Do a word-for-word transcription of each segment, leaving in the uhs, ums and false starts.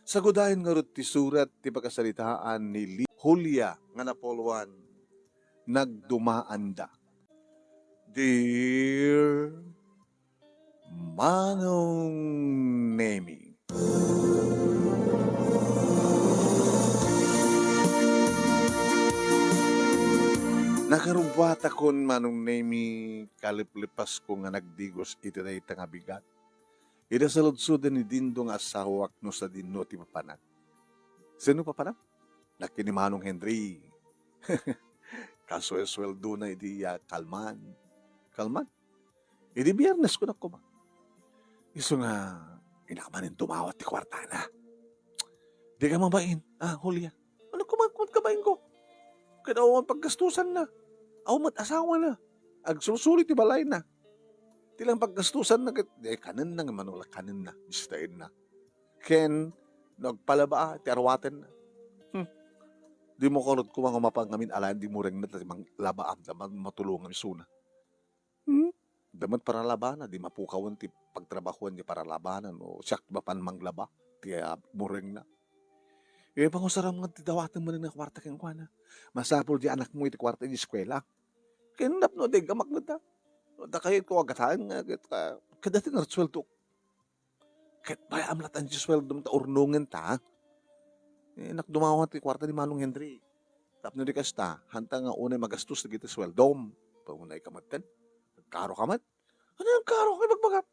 Sagudayen ngarud ti surat ti pakasaritaan ni Li-, Julia nga napuluan, nagdumaanda. Dear Manong Nemi. Nakarubbuatakon, Manong Nemi, kalipalipasko nga nagdigos iti dayta nga bigat. Ida saludsoden ni Dindo nga asawak no sadino ti papanak. Sino papanak? Nagkini Manong Henry. Kasuelsueldona idi, ah, kalman. Kalman? Idi Biernes, kunak koma. Isu nga, innak manen dumawat ti kuartana. Di ka mabain, ah, Julia. Ano kuman, kuman kabain ko? Kada awan paggastusan na. Awan met asawa na. Agsulsuli ti balay na. Ti lang paggastusan na ket, di kanen na nga manula kanen na. Bisitaen na. Ken, nagpalaba, ti arwaten na. Hmm. Di mo karot kuma nga mapangamin alaen di mo reng na, ta manglaba, am, ta man-, matulongam isuna. Hmm? Damat paralabana, di mapukawan ti pagtrabahuan di paralabana, no, siak mapan manglaba, ti, ah, mureng na. Eh, pangusaram nga ti dawaten manen nga kwarta kenkuana. Masapul di anakmo iti kwarta iti eskuela. Ken napno, di gamak met, ah. Da kayat ko agataen nga, ket, ah, kada ti nga sueldo. Ket bayam latan ti sueldom ta urnongen ta. Eh, nak dumawa ti kuarta ni Manong Henry. Tapno di kasta, hanta nga unay magastos dagiti sueldom. Pangunay ka met ken. Nagkaro ka met. Ano yung karo? Kay bagbagam.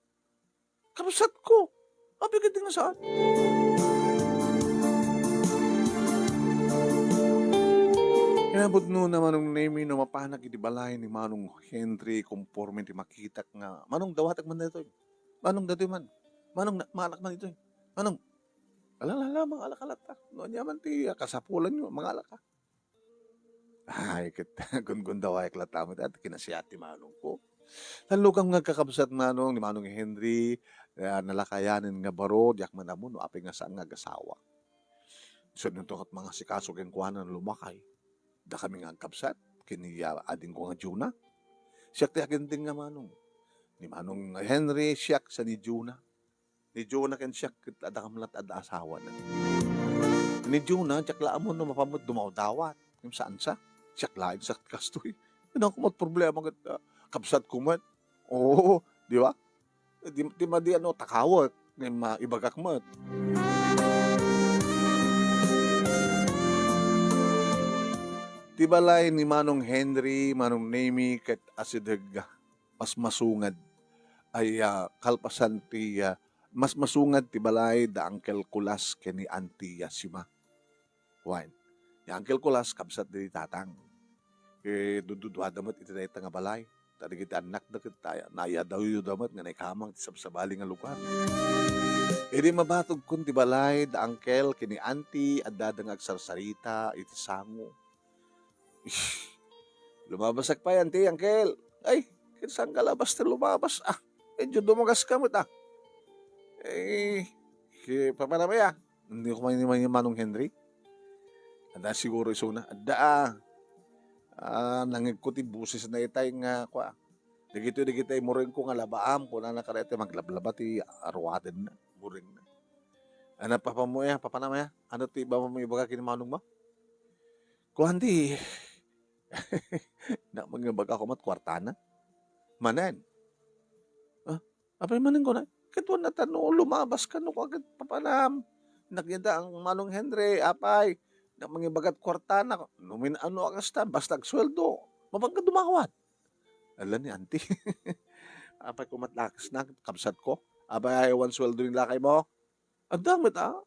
Kabsat ko. Apay ket nga saan? Kinapudno na Manong Nemi no mapanak iti balay ni Manong Henry, konforme ti makitak nga, Manong, dawatek man daytoy. Manong, daytoy man. Manong, na-, maalak man itoy. Manong, ala, ala, ala, mangalak ka latta. No, ania man ti, ah, kasapulan yo, mangalak ka. Ay, ket, gundawayek latta met, at kinasiat ti manong ko. Talukam nga kakabsat, Manong, ni Manong Henry, ah, nalakayanen nga baro, diak man ammo no apay nga saan nga agasawa. Isu nunto ket mangasikaso kenkuana no lumakay. Dakami nga agkabsat, ken ni, ah, adingko nga Juna. Siak ti aginding nga Manong. Ni Manong Henry, siak sa ni Juna. Ni Juna ken siak ket adda kamlat adda asawana. Ni Juna, diak la ammo no mapan met dumawdawat. Ngem saan sa? Siak laeng sa kastoy. Adda ko met problema ket, ah, kabsat ko met. Oo, di ba? Di, di madi ano, takawek. Ngem, ah, ibagak met. Ti balay ni Manong Henry, Manong Nemi, ket asideg, mas masungad. Ay, ah, kalpasan ti, ah, mas masungad ti balay da Uncle Kulas ken ni Auntie Yasima. Wen, ni Uncle Kulas, kabsat di tatang. Eh, dududuada met iti dayta nga balay. Ta dagiti annakda ket ta-, naayadawyoda met nga naikamang ti sabsabali nga lugar. Idi mabatogkon ti balay da Uncle ken ni Auntie, addada nga agsarsarita iti sango. Ish, lumabasak pay, Auntie, Uncle. Ay, ket saan ka la basta lumabas, ah. Medyo dumagas ka met, ah. Eh, si Papa Namay, ah. Hindi ko man ni Manong Henry. Adda siguro isuna. Adda, ah. Ah, nangegko ti boses na itay nga, kwa. Dagitoy, dagitoy, mureng ko nga labaam, kunana kada iti maglablaba ti aruaden na, mureng na. Ano, Papa mo, ya, Papa Namay, ya? Ano ti iba mo ibaga ken ni manong mo? Kuan di, na, mangibaga ko met kuartana. Manen? Ah, apay manen ko na? Ket wen natan no lumabas ka no, kua ket papanam. Nakita ang Manong Henry, apay, na mangibagat kuartana. No min-ano a kasta, basta agsueldo, mapan ka dumawat. Ala ni Auntie. Apay ko met lakas na, kabsat ko. Apay, ay, wan sueldo ni lakay mo? Adda met, ah.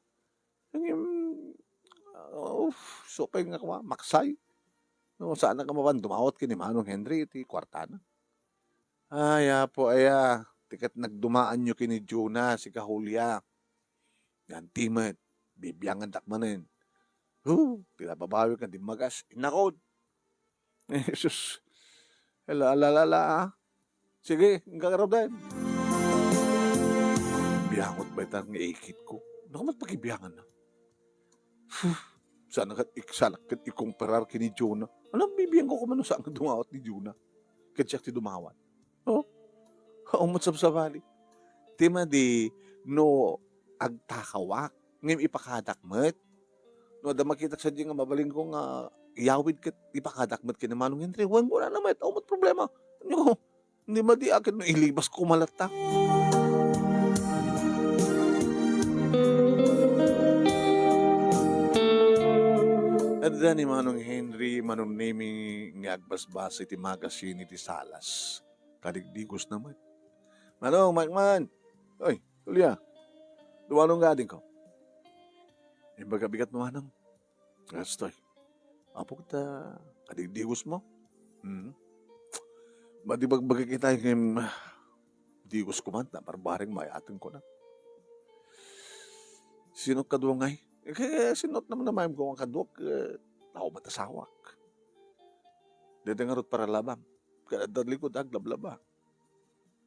Ngem, ah, uf, isu pay nga kua, maksay. No, saan nga mapan dumawat ken ni Manong Henry iti kuartana. Ay, Apo, aya, ti ket nagdumaanyo ken ni Juna, sika Julia. Yan ti met, bibiangandak manen. Hu, ti nababawi nga dimmagas, inakod. Eh, sus. Hala, ala, ala, ala, ah. Sige, inka garuden. Biangot ba itan nga ikit ko? Naku, mat pakibiangan na. Fu, saan ket ik-, saan ket ikumparar ken ni Juna. Ano, bibiangan ko man no saan nga dumawat ni Juna. Ket siak ti dumawat. Oh? Umot sabsabali. Ti madi, no agtakawak, Ngem ipakadak met. No adda makitak sadiay nga mabalinko nga iyawid ket ipakadak met ken ni Manong Henry. Wen, kunana met, awan met problema. Ania, ni madi a ket no ilibasko man latta. Adda ni Manong Henry, Manong Nemi nga agbasbasa iti magasin iti salas. Kadigdigosna met. Manong, Mike man. Oy, Julia. Dumanong nga adingko. Imbaga bigat mo, Manong. Kastoy. Apo, ta kadigdigos mo. Hmm. Madi bagbagik itay ngem digos ko man, ta barbareng mayaten ko na. Sino kadua ngay? Eh, kaya sino naman naman ko ang kadua, eh, tao met asawak. Dede nga rut para labam. Kada likod aglablaba.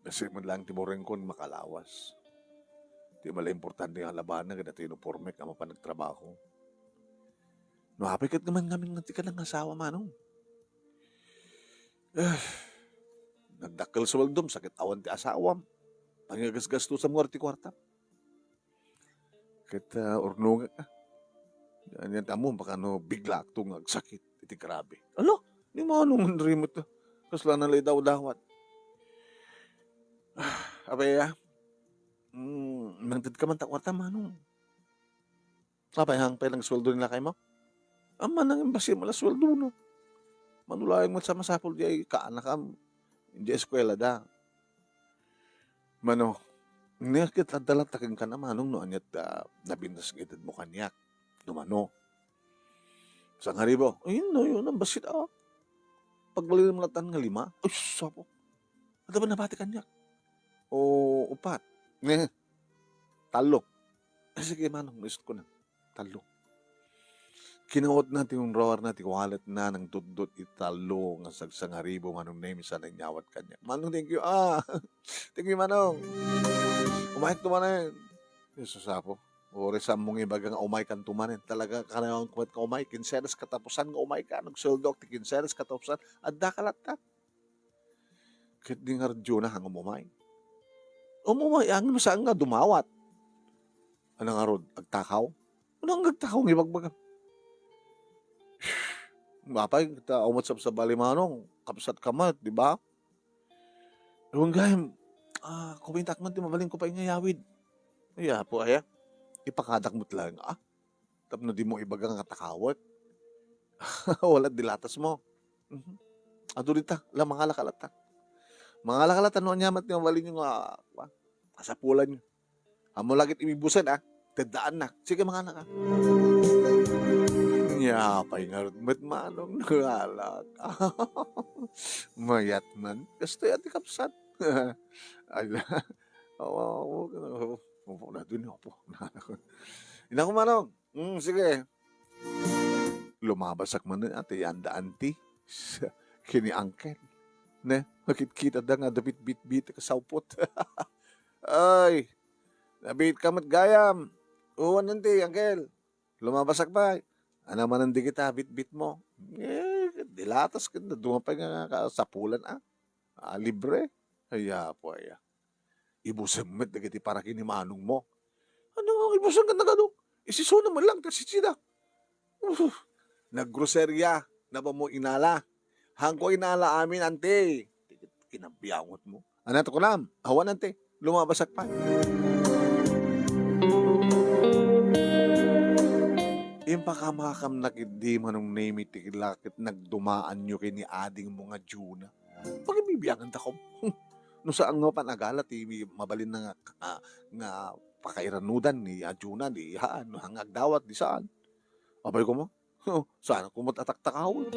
Kasi man lang ti burengkon makalawas. Ti mala importante nga labanan, kada ti uniforme ka mapan nagtrabaho. No, apay ket naman ngamin nga ti ka nang asawa, Manong. Eh, nagdakkel suweldom, sakit awan ti asawam. Pangagasgastusam nga ti kuarta. Ket, ah, urnongek, ah. Ania ti ammom, baka no biglaakto nga agsakit iti grabe. Ala, ni Manong Henry met, ah. Kasla na lay dawdawat. Ah, apay, ah. Mm, mangted ka man ta kuarta, Manong. Apay, hangpay lang sueldo ni lakay mo? Ammo nang imbasir mo la sueldo na. Manulayan mo sa masapul di ay kaanakam. Di eskwela da. Mano, nia ket adda latta kenka na, Manong, no aniat, ah, nabintas nga itedmo kaniak. No mano. Sangaribo. Ayun, no, yun, ang basit, ah. Pagbalin mo latan nga lima. Ay, sapo. Adda ba nabati kaniak? O, upat. Ne. Tallo. Ay, sige, Manong, naisut ko na. Tallo. Kinaot na ti unrawar na ti wallet na nang dutdot iti tallo nga sagsangaribo, Manong Nemi, sa nanyawat kaniak. Manong, thank you. Ah, thank you, Manong. Umayek to manen. Jesus, apo. Uri sa mong ibaga nga umay kan tumanen. Talaga, kanayon ko met nga umay. Kinsenas katapusan nga umay ka. Nagsueldo ak ti kinsenas katapusan. Adda ka latta. Ket di nga radyo na, ang umumay. Umumay, ang saan nga dumawat. Ano nga rod, agtakaw? Ano ang agtakaw nga ibagbaga? Mapay, kita umat sa sabali manong, kapsat ka met, di ba? Ewan gayam, ah, kumintak man ti mabalin ko pa ingayawid. Ay, apo, aya. Ipakadak mo talaga, ah. Tapno di mo ibaga nga takawek. Wala dilatas mo. Mhm. Adu dita, la, mangalakalat ta. Mangalakalat ta, no, anya met nga mabalin yung, ah, kuwan, kasapulan nyo. Amo lagit imibusan, ah. Tedaan na. Sige, mangalak, ah. Nya, pay nga met manong nangalak. Mayat man. Kastoy, ati kapsat. Ay, awa, awa, awa, awa, na dun, apo. Ina ko, manong. Mm, sige. Lumabasak man, ate, anda, anti. Sa, kini uncle. Ne, makit-kita da nga, dapit bitbit ka saupot. Ay, nabit ka met gayam. Uwan, anti, uncle. Lumabasak ba? Ano man ang digita, bitbit mo? Eh, dilatas ka na, dumapay nga, nga kasapulan, ah. Ah, libre? Ay, apo, ay, ah. Ibusen met dagiti paraki ni manong mo. Ano nga ibusen ka nagado? Isisuna man lang, ta sitsida. Uf, naggroseria, napa mo inala. Hangko inala amin, ante. Kinabiangot mo. Ano to kunam? Awan, ante. Lumabasak pa. Impakamakam na kidi manong name iti lakit nagdumaan nyo kini ading mo nga Juna. Pagibibiangan ta kom. No saan nga panagala ti mabalin na nga, ah, nga pakairanudan ni Ajuna, ni Haan, no, nga agdawat, di saan. Apay ko mo? Saan ko mo tataktakawon?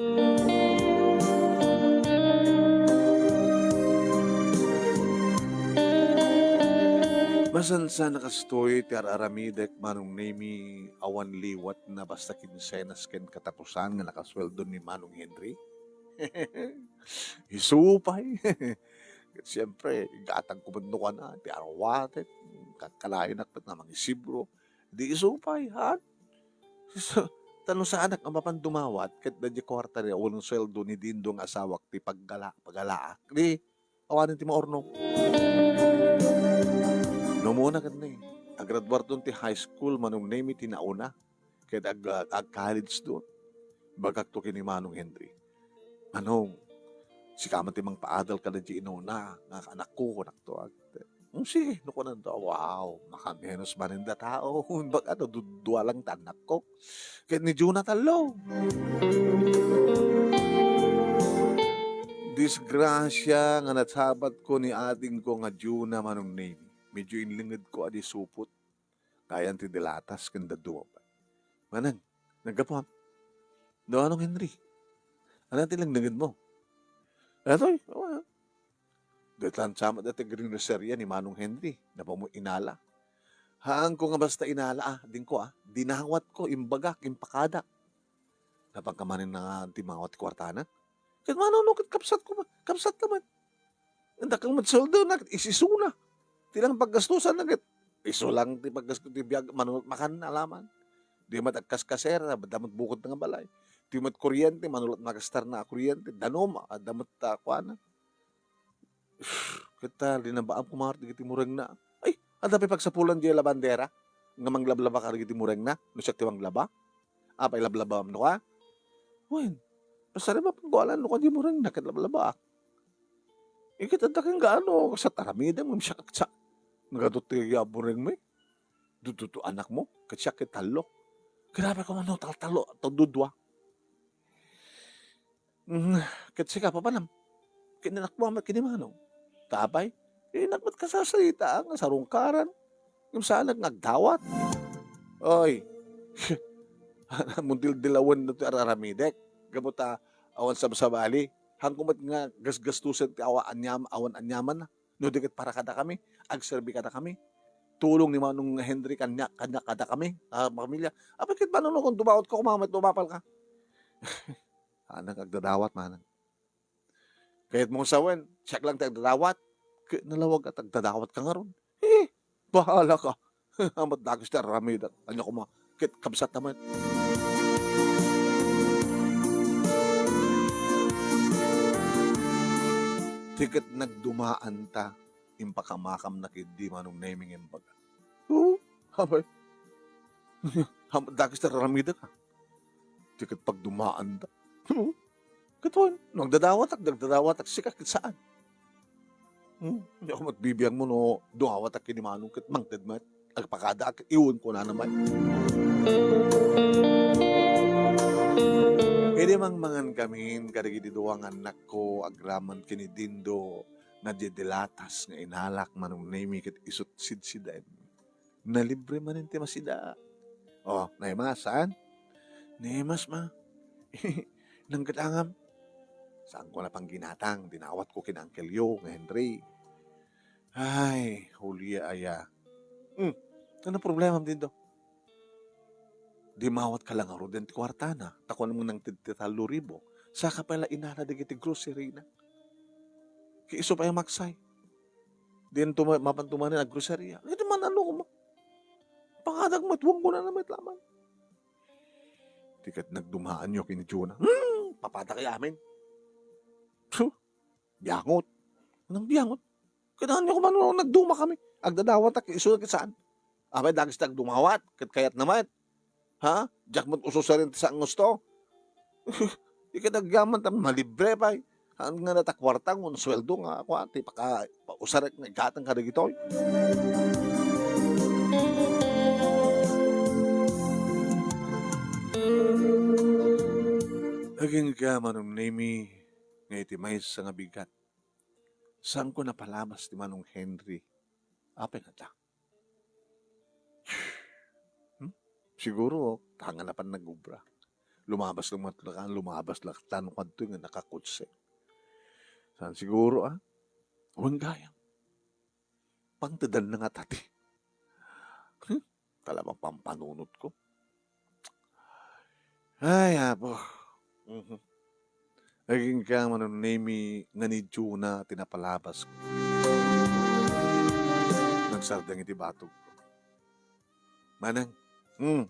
Masansa na kastoy ti ar-aramidek, Manong Nemi, awan liwat na basta kinsenas ken katapusan nga nakasweldo ni Manong Henry. Isu pay. Ket siempre, igatag ko met no kuana, ti arwatek, kakalayonak met nga mangisibro. Di isu pay, han? Ta no saanak a mapan dumawat, ket dadya kuarta ni, wenno sueldo ni Dindo nga asawak ti paggala-, pagalaak. Di, awanen ti maurnong. No muna ket ni, Agraduarton ti high school, Manong Nemi, ti nauna. Ket ag-, ag-, ag-college don. Ibagakto ken ni Manong Henry, "Manong, sika man ti mangpaadal kada di inuna nga anakko," kunakto. Ag-, "Hmm, sige," no kunanto. Wow, makamenos manen da tao. Imbag-, ano, du-, dua lang ta anakko. Ket ni Juna tallo. Disgrasia nga nasabatko ni adingko nga Juna, Manong Nemi. Medyo inlengedko a di supot. Kayan ti dilatas ken dadduma pay. Manang, naggapuam? Daw Manong Henry. Ania ti lengnengedmo? Daytoy, awan. Daytoy lansa met daytoy groceria ni Manong Henry. Napammo inala. Haanko nga basta inala, ah, dingko, ah. Dinawatko, imbagak, impakadak. Napangka manen nga dimawat ti kuartana. Ket mano no ket kabsatko, kabsat laman. Dakkel met sueldo na, ket isisuna. Ti lang paggastusan na ket isu lang ti paggasto ti biag, mano met makan alaman. Di met agkaskasera, adda met bukod nga balay. Di met kuryente, mano met magastar na kuryente. Danum, adda met, ah, kuana. Ket, ah, linabaam koma dagiti murengna. Ay, adda pay pagsapulan diay labandera nga manglablaba ka dagiti murengna no siak ti manglaba? Apay lablabam no ka? Wen, pasarem a pagkualan no ka di murengna ket lablabaak. Iket adda ken gaano, kasat aramidem ngem siak sa-, nagadot ti murengmo, eh. Dududo anakmo, ket siak ket tallo. Grabe ko man, no, tal-, tallo, tadudua. Mm, ket sika, papanam? Ket innak mo met ken ni Manong. Tapay, innak met kasasarita nga sarungkaran. Ngem saanak nga agdawat. Oy, mundildilawen no ti araramidek. Gapu ta awan sabsabali. Haanko met nga gasgastusen ti awa anyam-, awan anyamanna. No di ket para kadakami, agserbi kadakami. Tulong ni Manong Henry kaniak, kaniak kadakami, a pamilya. Apay ket, Manong, no, kun dumawat ka, kumamet, dumapal ka. Anak, agdadawat, manang. Kayat mo sawen, siak lang ti agdadawat. Ket nalawag at agdadawat ka ngarud. Eh, bahala ka. Amat dakes ti aramidek. Ania koma, ket kabsat naman. Ti ket nagdumaanta, impakamakamna ketdi Manong Nemy nga imbaga. Oo, apay. Amat dakes ti aramidek, a. Ti ket pagdumaanta. Oo. Ket wen, no agdadawatak, di agdadawatak sika, ket saan? Hmm, diak met bibiangmo no dumawatak ken ni Manong ket mangted met. Agpakadaak, iwen kunana met. Idi mangmangan kamin kadagiti dua nga annakko agraman ken ni Dindo nga diay dilatas nga inalak, Manong Nemy, ket isut' sidsidem. Nalibre manen ti masida. Oh, naimas, saan? Naimas, ma. Nangketangam. Saanko na pangginatang, dinawatko ken Uncle Yo nga Henry. Ay, Julia aya. Hmm, ano problemam, Dindo? Dimawat ka lang ngaruden ti kuartana, ta kuanam nga nangted ti tallo ribu. Saka pay la inala dagiti grocery na. Ket isu pay a maksay. Dina tuma-, mapan tumanen a groceria. Iti man ano koma. Pangadak met, wen kunana met laman. Ti ket nagdumaanyo ken ni Jonah. Hmm, papadak amin. Puh, biangot. Anong biangot? Kailangan niyo kung ano nagduma kami. Agdadawatak, isu ket saan? Apay, dakes ti agdumawat, ket kayatna met. Ha? Diak met ususaren ti saan nga gusto. Di ka agyaman ta malibre pay. Haan nga nata kuarta, nga sueldo nga, kua, ti paka-, pausarek nga igatang kadagitoy. Agingga, Manong Nemy, nga iti maysa nga bigat. Saanko napalabas ti Manong Henry. Apay ngata? Hmm? Siguro, ta nga napan nag-obra. Lumabas lang met lakan, lumabas lang tan kadto nga nakakutse. Saan siguro, ah? Wen gayam. Pangtedanna ngata ti. Hmm? Talagang pampanunotko. Ay, Apo. Mhm. Agingga, Manong Nemy, nga ni Jonah ti napalabas. Nagsardeng iti batog ko. Manang, hmm,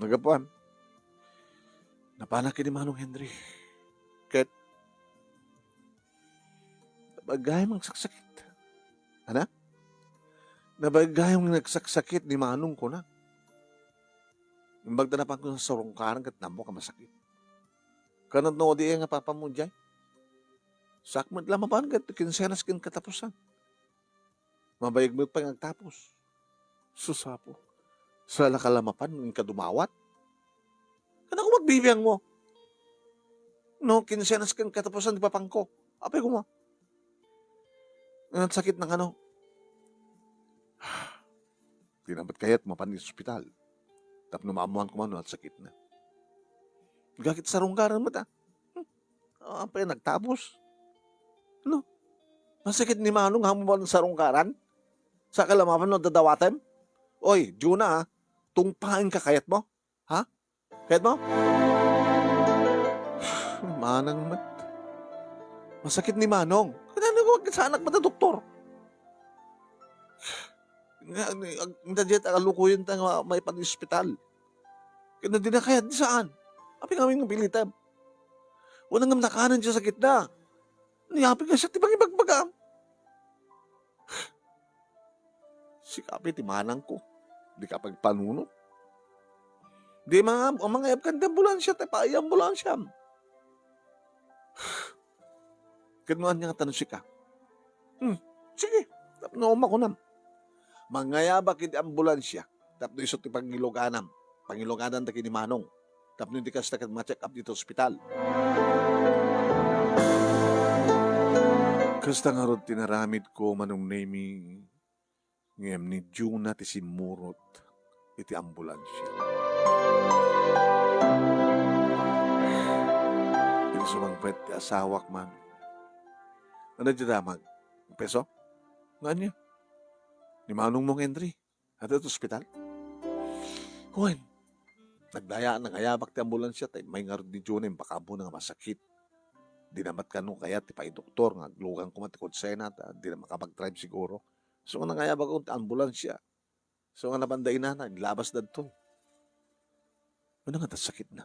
nagapuan. Napanak ken ni Manong Henry. Ket, nabagay mangsaksakit. Ana? Nabayag gayam nga nagsaksakit ni Manong, kuna. Imbag ta napanko nga sarungkaran ket ammok a masakit. Kunana, no, di nga papa mo diay. Sak met la mapan ket kinsenas ken katapusan. Mabayag met pay nga agtapos. Sus, Apo. Saan ka la mapan, inka dumawat? Kunana, koma, bibiangmo. No, kinsenas ken katapusan ti papanko. Apay koma. Nga nagsakit na kano. Di na met kayat mapan iti ospital. Tapno maammoan koma no nagsakit na. Gaget sarungkaran met, a. Hmm. Ah, apay nagtapos? No? Masakit ni Manong, ammom a sarungkaran? Saan ka la mapan no dadawatem? Oy, Juna, a. Tungpaenka kayatmo? Ha? Kayatmo? Manang met. Masakit ni Manong. Kunana, agsanak met a doktor. Nga, ni, ag-, nga diay ta kalukoyen ta nga maipan iti ospital. Ket no dina kayat, di saan. Apay ngamin nga pilitem? Wen, ngem nakanen ti sakitna. Ni apay nga siak ti pangibagbagam. Sika pay ti manangko. Dika pagpanunot. Di mga, mangayabkan ti ambulansia, ta ipaay ambulansiam. Ket no ania ngata no sika? Hmm, sige. Tapno makunam. Mangayabak iti ambulansia. Tapno isu ti pangiluganam. Pangilugananda ken ni Manong. Tapno iti kasta ket ma-check up ditoy ospital. Kasta ngarud ti naramidko, Manong Nemy, ngem ni Juna ti simmurot iti ambulansia. Idi sumangpet ti asawak, Manong. Ania diay damag? Peso? Nga ania? Ni Manongmo nga Henry. Adda iti ospital? Wen, naglaya, nangayabak ti ambulansia, ta immay ngarud ni Juna, imbag ammona nga masakit. Di na met kano kayat ti paidoktor, nga aglugan koma ti kutsena, ta di na makapag-drive siguro. So, nga nangayabak ti ambulansia. So, nga napanda inana, inlabas dadtoy. Ano nga ta sakit na?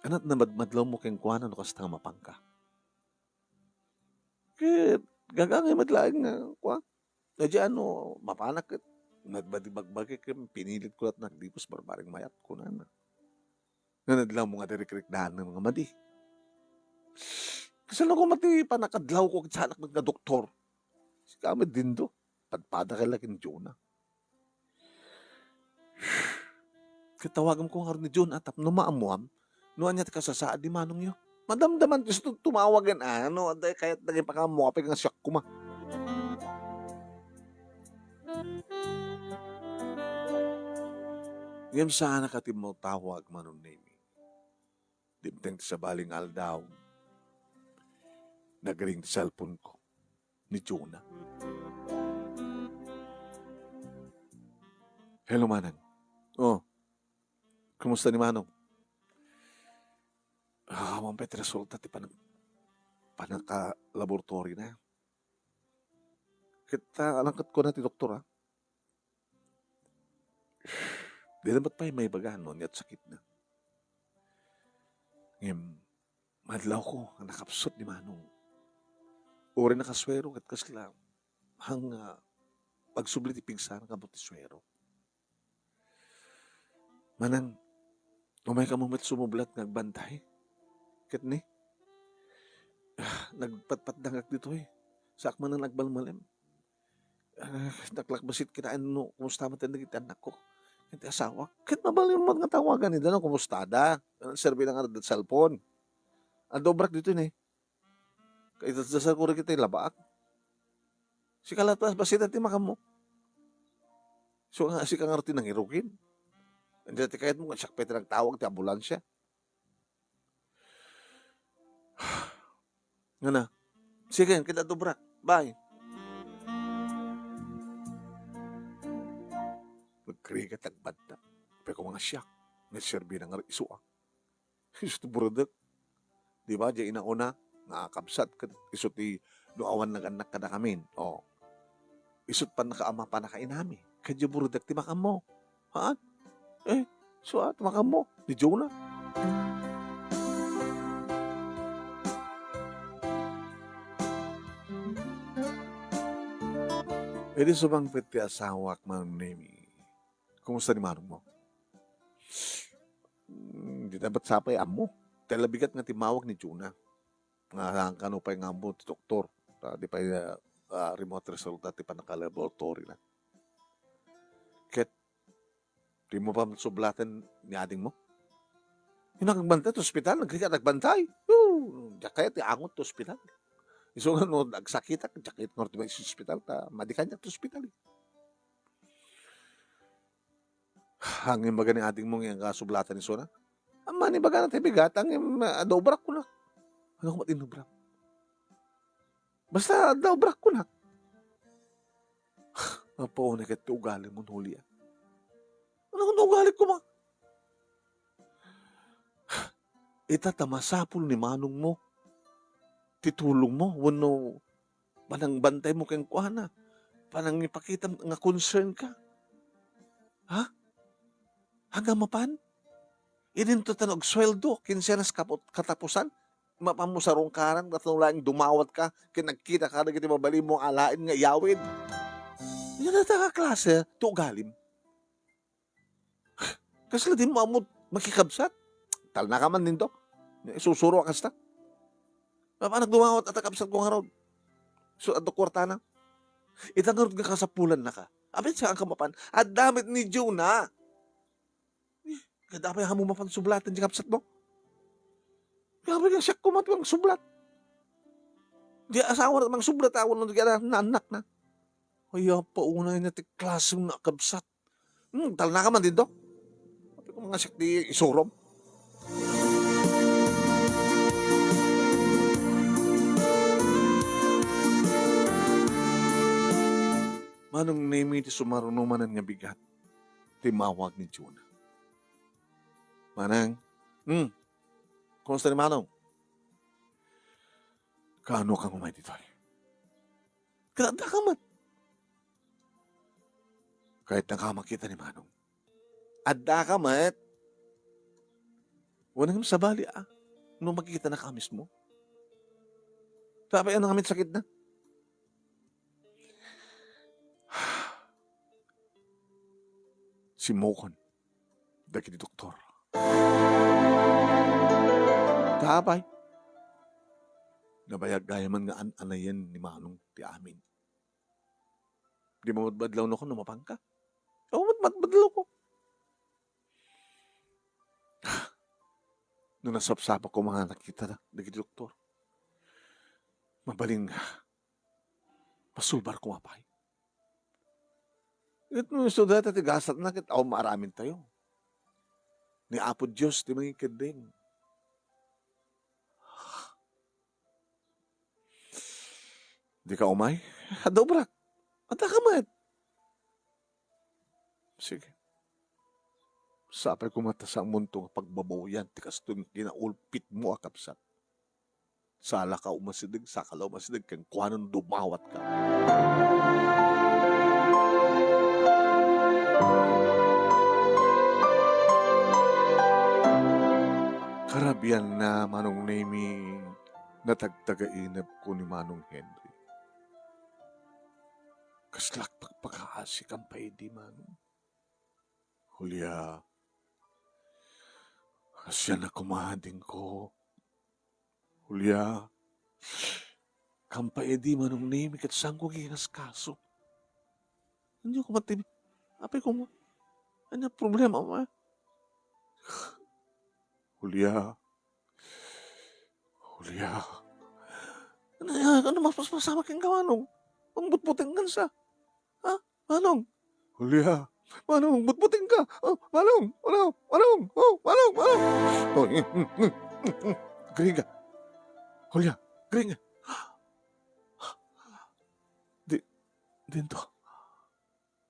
Anat na madmadlawmo kenkuana no kasta nga mapanka? Ket gagangay met laeng nga, kua, adi ano, mapanak ket nagbagbagi ket pinilit ko la't nagdipos barbareng mayat, kunana. Nga nadlawmo nga di rikrikdaan nga madi. Kasano koma ti panakadlawko ket saanak met nga doktor? Sika met dindo, padpada ka la ken Juna. Ket tawagamko ngarud ni Juna tapno maammoam no ania ti kasasaad ni manongyo. Madamdaman ti isu tumawagen, a, no adda kayat dagiti pakaammo, apay nga siak koma. Ngem saanak a timmaw tawag, Manong Nemy. Dimteng ti sabali nga aldaw, nagring ti cellphone-ko. Ni Juna. Hello, Manang. Oh, kumusta ni Manong? Ah, awan pay ti resulta ti panag-, panagka-laboratory na. Ket, ah, alangkat ko na ti doktor, ah. Di na met pay maibaga no ania ti sakitna. Ngem, madlawko nga nakapsut ni Manong. Uray nakasuero ket kasla, hang, ah, agsubli ti pigsa na kabut ti suero. Manang, umayka met sumublat nga agbantay. Ket ni, ah, nagpatpatdangak ditoy. Saak manen nagmalmalem. Ah, naklakbasit kitaen no kumusta met dagiti annakko ken ti asawak. Ket mabalin met nga tawagan ida no kumustada. Serbi na nga da cellphone. Adda obrak ditoy ni. Kaitatdasar ko rin kita labaak. Sika latas, basita ti makammo. So nga, sika nga ti nangirugin. Andi ti kayat mo, siak pay ti nagtawag ti ambulansya. Ngana, sige, kita dubrak. Bye. Nagkrigat ang banta. Pero kung mga siyak, nagserbi na nga isuak. Isu ti burudek. Di ba, di inauna, nga kabsat, ket isu ti no awan nagannak kada kamin. O. Isut pannakaama, pannakainami. Kadya burudek ti makammo. Ha? Eh, so, ah, ti makammo. Ni Jonah. Idi sumangpet ti asawak, Manong Nemi, kumusta ni manong mo? Hmm, di na bat sapay ammo. Talabigat nga timmawag ni Juna. Nga, kano pay nga ammo ti doktor. Ta, di pay, ah, ah, remote resulta ti pannakalaboratory na. Ket, di mo pa sublatan ni ading mo? Yung nagbantay ti ospital, nagrigat nagbantay. Yoo, diak kayat ti angot ti ospital. Isu nga no, agsakitak, diak kayat nga ti ospital, ta, madi kaniak ti ospital, eh. Ngem ibaga ni ading mo nga sublatan isuna. Ammon, ibagana ti bigat, ngem, ah, adda obrak kunak. Ania koma ti inobrak? Basta adda obrak kunak. Apo, unay ket ti ugali mo, Julia. Ania koma ti ugali koma? Ita ta masapul ni manong mo ti tulong mo wenno panangbantay mo kenkuana, panangipakitam nga concern ka. Ha? Ania mapan? Idinto ta no agsueldo, kinsenas kaput-, katapusan, mapan mo sarungkaran, ket no laeng dumawat ka, ken nagkita ka dagiti mabalin mo alaen nga iyawid. Ania dayta nga klase ti ugalim? Kasla di mo ammo makikabsat? Talna ka man dinto. Isusuro a kasta. Mapan dumawat a ta kabsat ko ngarud. So, adda kuartana. Ita ngarud nga kasapulan na ka. Apay, saan ka mapan? Adda met ni Jonah. Eh, kada apay amo mapan sublatan ti kabsat mo? Grabe nga siak koma ti mangsublat. Di asawa na mangsublat, awan no di ka na, naanak na. Ay, apa, unay na ti klase nga kabsat. Hmm, talna ka man dinto. Apay ko nga siak ti isurom. Manong Nemi ti sumaruno manen nga bigat. Timmawag ni Jonah. Manang, hmm, kumusta ni Manong? Kaano ka nga umay ditoy? Ket adda ka met. Kayatna nga makita ni Manong. Adda ka met. Wen, ngem sabali a, no makita na ka mismo. Tapay ano ngamin sakit na? Simmukon dagiti doktor. Tapay, nabayag gayam nga an-anayen ni Manong ti amin. Di mo met badlawko no mapanka? Awan met badlawko. No nasapsapakon nga nakita na dagiti doktor, mabalin nga masulbarko pay. Ket no isu dayta ti gasatna, ket awan maaramintayo. Ni Apo Dios ti mangikeddeng. Di ka umay? Adda obrak. Adda ka met. Sige. Sapay koma ta saanmonto nga pagbabawian ti kastoy nga kinaulpitmo a kabsat. Sala ka umasideg, saka la umasideg, kenkuana no dumawat ka. Karabian na, Manong Nemi, natagtagainepko ni Manong Henry. Kaslak pagpakaasi kan paidi, Manong. Julia, kasian a kumadingko. Julia, kan paidi, Manong Nemi, ket saanko nga inkaskaso. Ania koma ti, apay koma? Ania problema mo, eh? Julia. Julia. Ano, ano mas, mas masama kenka, Manong? Ang butbuting kansa. Ha? Manong? Julia. Manong, butbuting ka. Oh, Manong, Manong, Manong, oh, Manong, Manong. Oh, mm, mm, mm, mm, mm. Agriing ka. Julia, agriing ka. Di, dinto.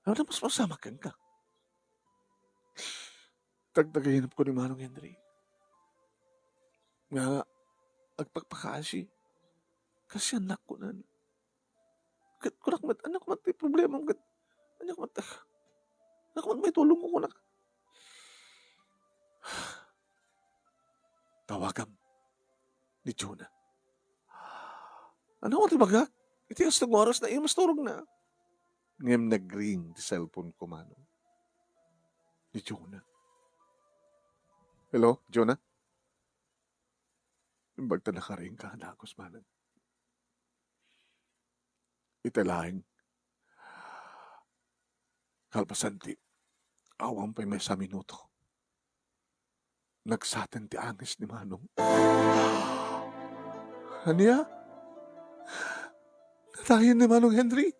Ano mas masama kenka? Tagtagainepko ni Manong Henry nga agpakpakaasi. Kasiannakon. Ket kunak met, ania koma ti problemam ket? Ania koma ti, ania koma ti maitulongko kunak? Tawagam ni Jonah. Ania koma ti ibagak? Iti kastoy nga oras na, imas turogna. Ngem nag-ring ti cellphone ko, Manong. Ni Jonah. Hello, Jonah? Imbag ta nakaring ka, dagus, Manong. Ita laeng, kalpasan ti awan pay maysa a minuto, nagsaten ti angis ni Manong. Ania? Natayen ni Manong Henry?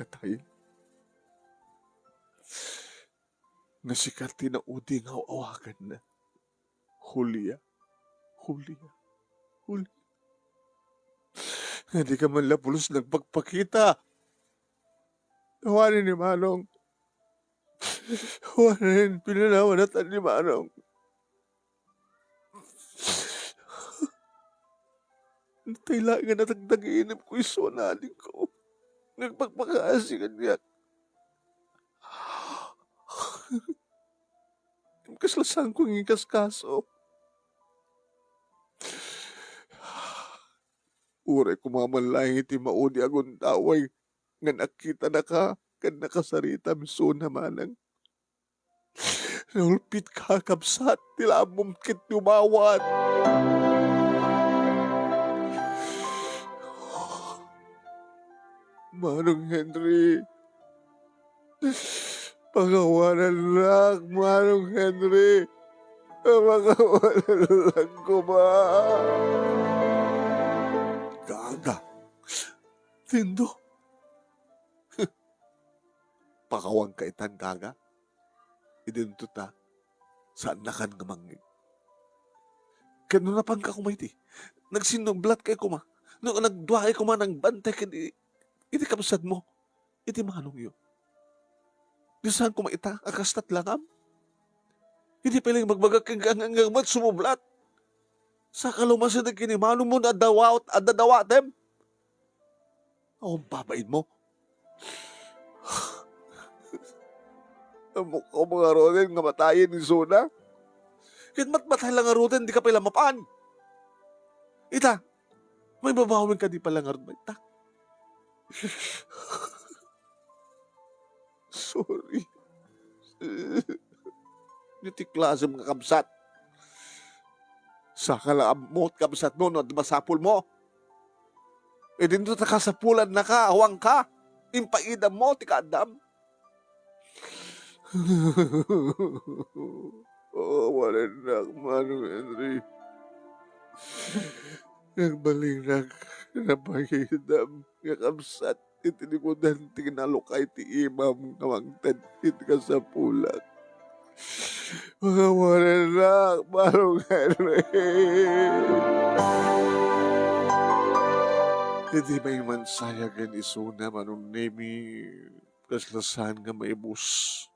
Natayen. Nga sika ti naudi nga aw-awaganna. Julia, Julia, Julia. Nga di ka man la pulos nagpakpakita. Awanen ni Manong. Awanen, pinanawanatan ni Manong. Natay laeng nga natagtag inip ko isuna, adingko. Nagpakpakaasi kaniak. Kasla saan ko nga ikaskaso. Uray koma man laeng iti maudi a gundaway nga nakitanaka ken nakasaritam isuna, Manang. Naulpitka, kabsat, ti la ammom ket ti umawat. Manong Henry, pakawanannak, Manong Henry. Pakawanannak koma. Gaga. Tindo. Pakawanka itan, Gaga. Idinto ta, saannakan nga mangngeg. Ket no napanka koma iti, nagsinnublatkay koma, no nagduakay koma nangbantay ket i-, iti kabsatmo, iti manongyo. Di saan koma ita a kastat langam? Idi pay laeng magbagak kenka nga, nga, nga met sumublat. Saka lumasideg ken ni manongmo a dawat, a dadawatem. Awan babainmo. Ammok koma ngaruden nga matayen isuna. Ket matmatay la ngaruden, dika pay la mapan. Ita, maibabawen kadi pay la ngarud mayta. Sorry. Iti klasem nga kabsat. Saka la ammok, kabsatmo, no adda masapulmo. Idinto ta kasapulannaka, awanka. Impaidammo ti kaaddam. Awarennak, Manong Henry. Nagbalinak, napaidam nga kabsat iti likudan ti kinalukay ti imam nga mangted iti kasapulak. Pakawarennak, Manong Henry. Iti maimansaya ken isuna, Manong Nemi, kasla saan nga maibus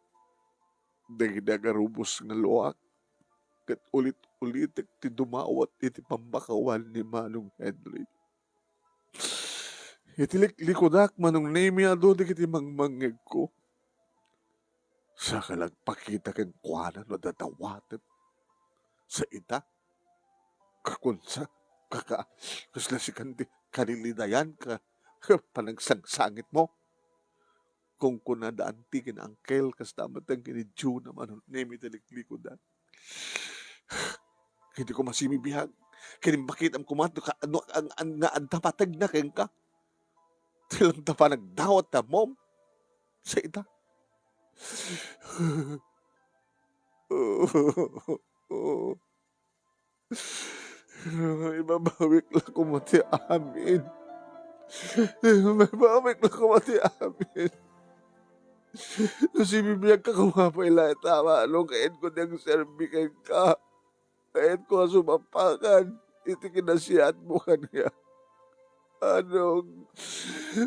dagiti agarubos nga luak, ket ulit-ulitek ti dumawat iti pammakawan ni Manong Henry. Iti liklikudak, Manong Nemi, adu dagiti mangmangngegko. Saka la agpakita kenkuana no adda dawatem. Sa ita, kakunsa, kaka-, kasla sikan ti kalilidayan ka, ka panagsangsangitmo. Kunkunada anti ken angkel, kasta met ken ni Jonah, Manong Nemi, iti liklikudan. Ket di koma sibibiag, ket impakitam koma no ka-, no, ang, ang, nga adda pategna kenka. Ti lang ta panagdawat ta, Mom. Sa ita. Ibabawik la koma ti amin. Ibabawik la koma ti amin. No sibibiag ka koma pay la ita, Manong, kayatka ti agserbi kenka. Kayatka nga sumapakan iti kinasiatmo kaniak. Manong,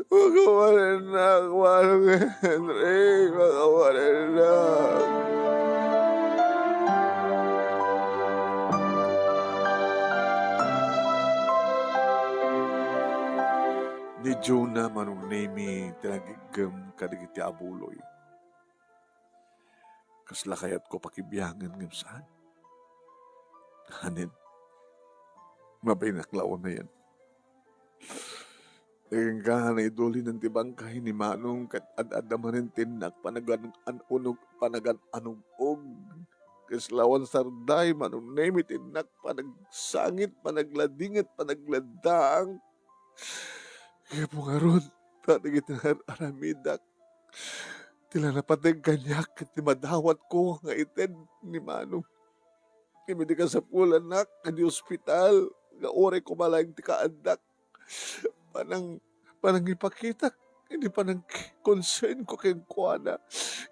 pakawarennak, Manong Henry, pakawarennak. Ni Jonah, Manong Nemi, ti nagiggem kadagiti abuloy. Kasla kayatko pakibiangen ngem saan. Hanen, mabainnak la unayen. Dagingga, naidulinen ti bangkay ni Manong ket ad-adda manen ti innak panagan-, an-, uneg-, panagan-anug-og. Kasla awan sarday, Manong Nemi, ti innak panagsangit, panagladinget, panagladdaang. Gapu ngarud, ta dagiti ar-, aramidak, ti la napateg kaniak ket ti madawatko nga ited ni Manong. Ket idi kasapulannak idi ospital, nga uray koma laeng ti kaaddak, panang-, panangipakitak iti panangkonsernko kenkuana,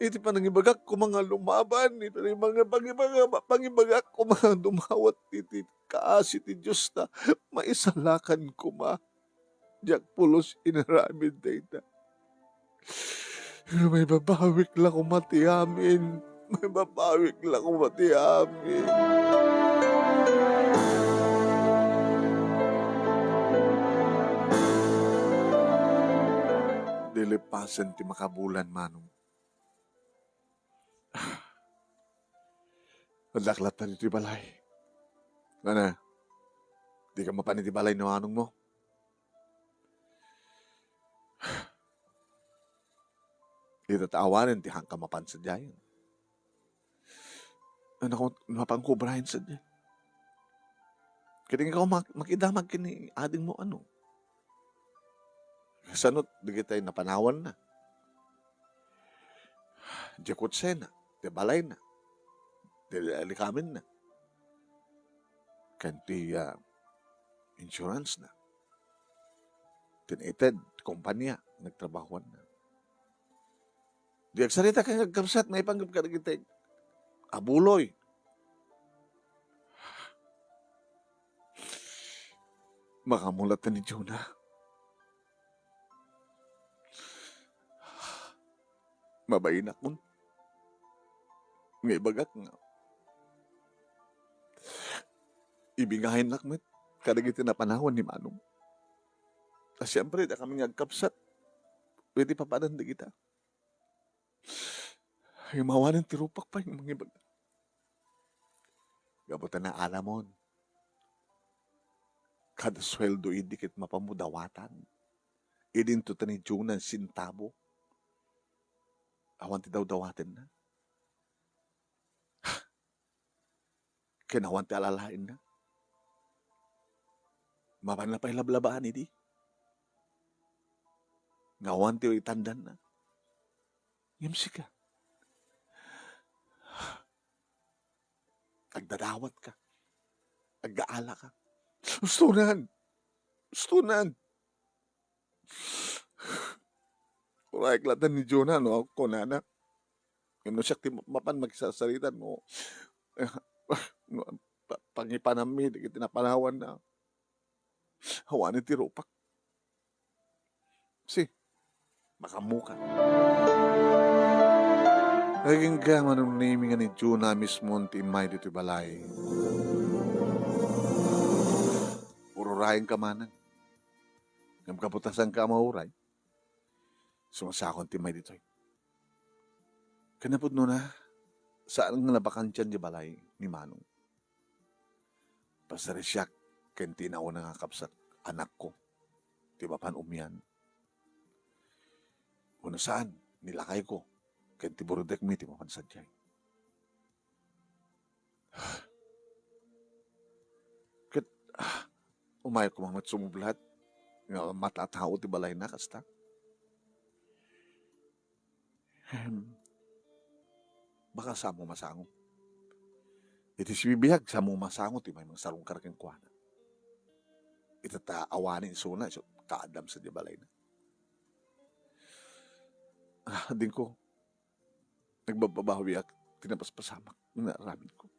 iti panangibagak koma nga lumaban, iti panang-, pangibaga-, pangibagak koma nga dumawat iti kaasi ti Diosta, maisalakan koma. Diak pulos inaramid dayta. Pero maibabawik la koma ti amin. Maibabawik la koma ti amin. Di lepasen ti makabulan, Manong. Addak latta ditoy balay. Ngana, di ka mapan iti balay ni Manong mo? Ita ta awanen ti haanka mapan sadiay. Anak ko, mapanko ubrayen sadiay. Ket inka mak-, makidamag ken ni adingmo, ano? Kasano dagiti napanawanna? Diay kotsena, ti balayna, ti likamenna, ken ti, ah, insurance na. Ti naited ti kompania, nagtrabahoanna. Di agsarita ken agkabsat, maipanggep kadagiti abuloy. Makamulat ni Jonah. Mabainakon nga ibagak nga ibingahennak met kadagiti napanawan ni Manong. Ta siempre, dakami nga agkabsat, pwede papadan dagita. Ay, mawanen ti rupak pay, mangibaga. Gapu ta naalamon, kada sueldo idi ket mapanmo dawatan. Idinto ta ni Jonah sentabo. Awan ti dawdawatenna. Ken awan ti alalaenna. Mapanna pay lablabaan idi. Nga awan ti itandanna. Ngem sika, agdadawatka. Aggaalaka. Ustonan! Ustonan! Urayek latta ni Jonah no kunana. Ngem no siak ti mapan makisarsarita no, no pa-, pangipanammi dagiti napanawanna. Awanen ti rupak. Si, makaammoka. Agingga, Manong Nemi, nga ni Jonah mismo ti immay ditoy balay. Ururayenka manen. Ngem gapu ta saanka a mauray, sumasakon ti immay ditoy. Ken napudnona, saan nga nabakantian ti balay ni Manong. Passerbi siak ken ti inauna nga kabsat, anakko, ti mapan umian. Wenno saan, ni lakayko ken ti buridekmi ti mapan sadiay. Ket, ah, umayko met sumublat nga matatao ti balayna kasta. Ahem. Baka saanmo masango. Iti sibibiag, saanmo masango ti may mangsarungkar kenkuana. Ita ta awanen isuna, isu ta addam sadiay balayna. Ah, adingko, nagbabbabawiak ti napaspasamak nga aramidko.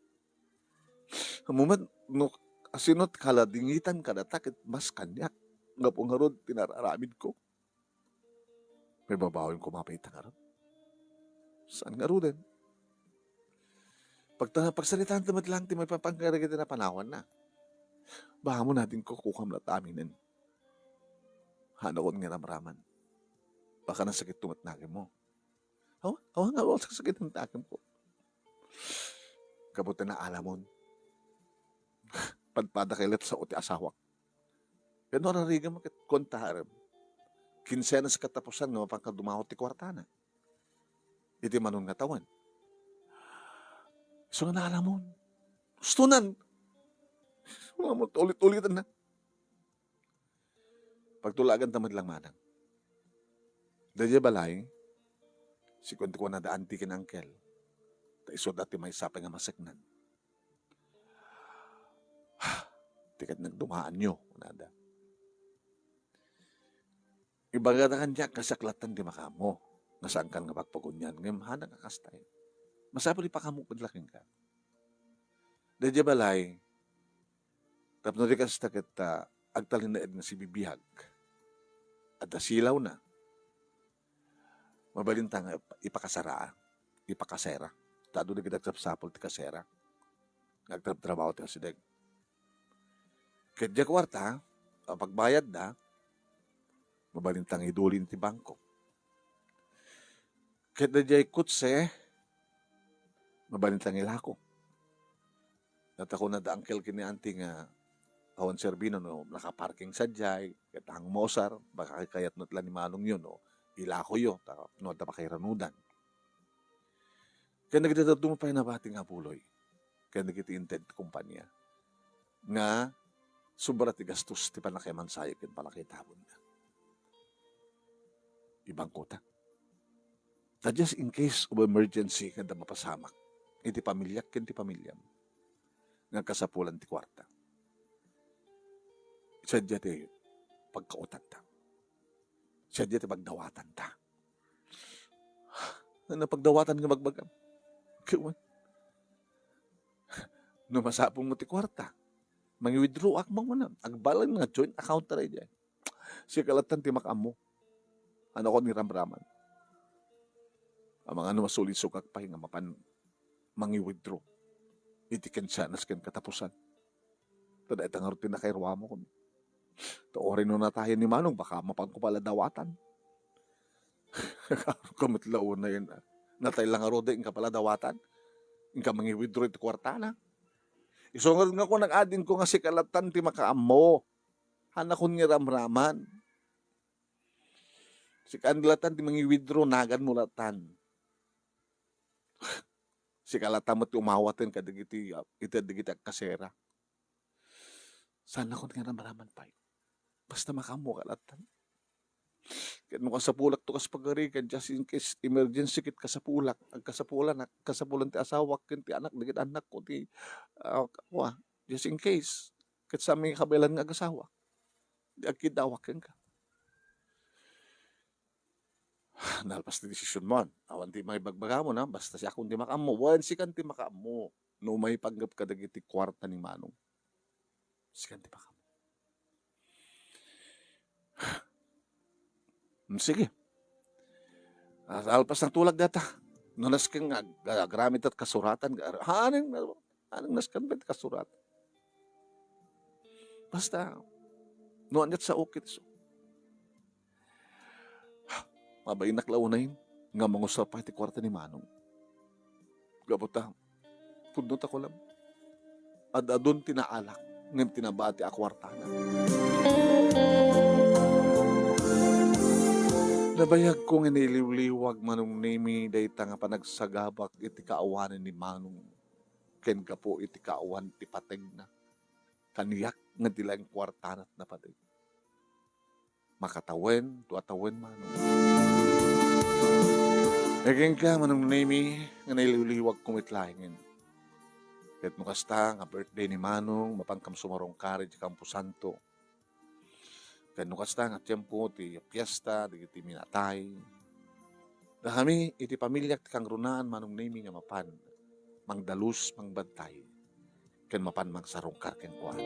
Ammo met no asino ti kaladingitan kadata ket mas kaniak gapu ngarud ti nararamidko. Maibabawim koma pay ita ngarud. Saan ngaruden? Pagta-, pagsaritaanta met laeng ti maipapan kadagiti napanawanna. Baka mo natin kukukam latta aminen. Hanakon nga ramraman. Baka nasakitto met nakemmo. Awa, awa nga, awa, saksakitan ti akemko. Gapu ta naalamon. Padpada kay let sao ti asawak. Ken no ararigem ket kuan ta arem. kinsenas katapusan nga mapanka dumawa ti kuartana. Iti Manong nga tawen. Isu nga naaramon. Ustonan. Ulit-ulitan na. Pagtulaganta met lang manang. Daydiay balay, sika ti kuana da anti ken angkel. Ta isu da ti maysa pay nga maseknan. Ti ket nagdumaanyo, kunada. Ibagada kaniak, kasiak lattan ti makaammo. Nga saankan nga pagpagunian, ngem hanak a kasta. Masapul ipakaammo pay la kenka. Daydiay balay, tapno di kasta ket, ah, agtalinaed nga sibibiag. Adda silawna. Mabalinta nga ip-, ipakasara, ipakasera. Ta adu dagiti agsapsapul ti kasera. Nga agtrabtrabaho ti asideg. Ket diay kuarta, a pagbayadda, mabalinta nga idulin ti bangko. Ket daydiay kotse, mabalinta nga ilako. Nata kunada angkel ken ni anti nga awan serbino no nakaparking sadiay, ket ang mausar, baka kayat met la ni manongyo no ilakoyo, ta, no adda pakairanudan. Ken dagiti dadduma pay nabati nga abuloy, ken dagiti inted ti kompania, nga sobra ti gastos ti pannakaimansayo ken pannakaitabonna. Ibangkota. Ta just in case of emergency, ken ta mapasamak iti pamiliak ken ti pamiliam, nga kasapulan ti kuarta. Sadiay ti pagkautanta. Sadiay ti pagdawatanta. Napagdawatan nga bagbagam. Kawan. No masapulmo ti kuarta, mangi-withdraw ak man, agbalin nga joint account tayo diay. Sika lattan ti makaammo. Ano ko ni ramraman? Amang ano, masulisog ak pay nga mapan mangi-withdraw iti kensenas ken katapusan. Ta dayta ngarud ti nakairuamo, kun. Ta uray no natayen ni Manong, baka mapanko pala dawatan. Kaaro ka met la unayen, ah. Natay la ngarud, inka pala dawatan. Inka mangi-withdraw iti kuartana. Isu ngarud nga kunang adingko nga sika lattan ti makaammo. Hanakon nga ramraman. Sika lattan ti mangi-withdraw, naganmo lattan. Sika lattan met ti umawaten kadagiti, ah, iti dagiti agkasera. Saan nakon nga ramraman pay. Basta makaammo ka lattan. Ket no kasapulak to kas pagari, ket just in case emergency ket kasapulak, agkasapulanak, kasapulan ti asawak ken ti anak, dagiti annakko ti, ah, kua, just in case. Ket saan mi kabaelan nga agasawa. Di agkiddawak kenka. Nalpas ti desisionmo. Awan ti maibagbagamo, na? Basta siakon ti makaammo. Wen, sikan ti makaammo. No maipanggep kadagiti kuarta ni Manong. Sikan ti makaammo. Hmm, sige. Ah, alpas ng tulag data. No nasken nga ag-, agramit at kasuratan, ga-, haning, haning nasken bet kasurat. Basta, no, anyat sa ukit so. Mabainak la unayen nga mangusar pay ti kuarta ni Manong. Gapu ta, pudno ta kulam. Ad-adun ti naalak, ngem ti nabati a kuartana. Nabayagko nga nailiwliwag, Manong Nemi, dayta nga panagsagabak iti kaawanan ni Manong, ken gapu iti kaawan ti pategna. Kaniak nga di laeng kuartana ti napateg. Makatawen, to atawen, Manong. Kenka, Manong Nemi, nga nailiwliwagko met laengen. Ket no kasta nga birthday ni Manong, mapankam sumarungkar iti kamposanto. Ket no kasta nga tiempo ti fiesta dagiti minatay, dakami iti pamiliak ti kangrunaan, Manong Nemi, nga mapan mangdalus, mangbantay, ken mapan mangsarungkar kenkuana.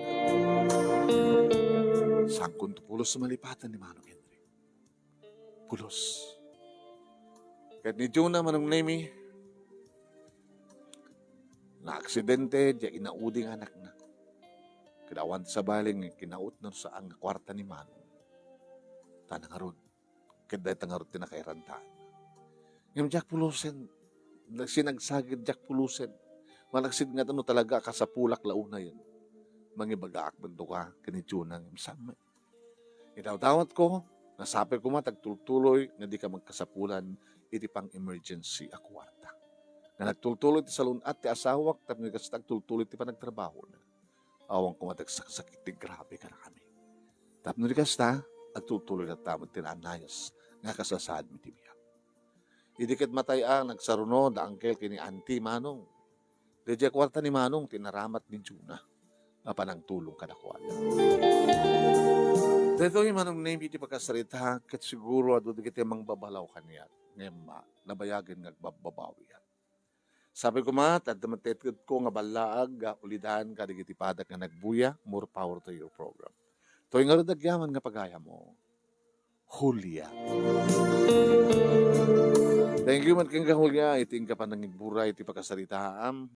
Sangkonto pulos malipatan ni Manong Henry. Pulos. Ket ni Juna, Manong Nemi, naaksidente diay inaudi nga anakna. Ket awan ti sabali nga kinautna no saan nga kuarta ni Manong. Ta nangarud. Ket dayta ngarud ti nakairantaanna. Ngem diak pulosen, sinagsagid diak pulosen. Malaksid nga no talaga a kasapulak la unayen. Mangibagaak met dakuada ken ni Juna, ngem saan met. Idawdawatko, Nasapay koma ti agtultuloy nga dika magkasapulan iti pang-emergency a kuarta. Nga nagtultuloy ti salun-at ti asawak tapno di kasta agtultuloy ti panagtrabahona. Awan koma ti agsaksakit ti grabe kadakami. Tapno di kasta, agtultuloy latta met ti naanayas nga kasasaadmi ti biag. Idi ket matay a nagsaruno da Uncle ken ni Auntie Manong. Daydiay kuarta ni Manong ti inaramat ni Juna a panangtulong kadakuada. Daytoy Manong Nemy ti pakasarita ket siguro adu dagiti mangbabalaw kaniak ngem nabayagen nga agbabbabawiak. Sapay koma, ta adda met ti itedko nga ballaag nga ulidan kadagiti padak nga nagbuya, more power to your program. Toy ngarud agyaman nga pagayammo, Julia. Thank you met kenka, Julia, iti inka panangigburay iti pakasaritaam.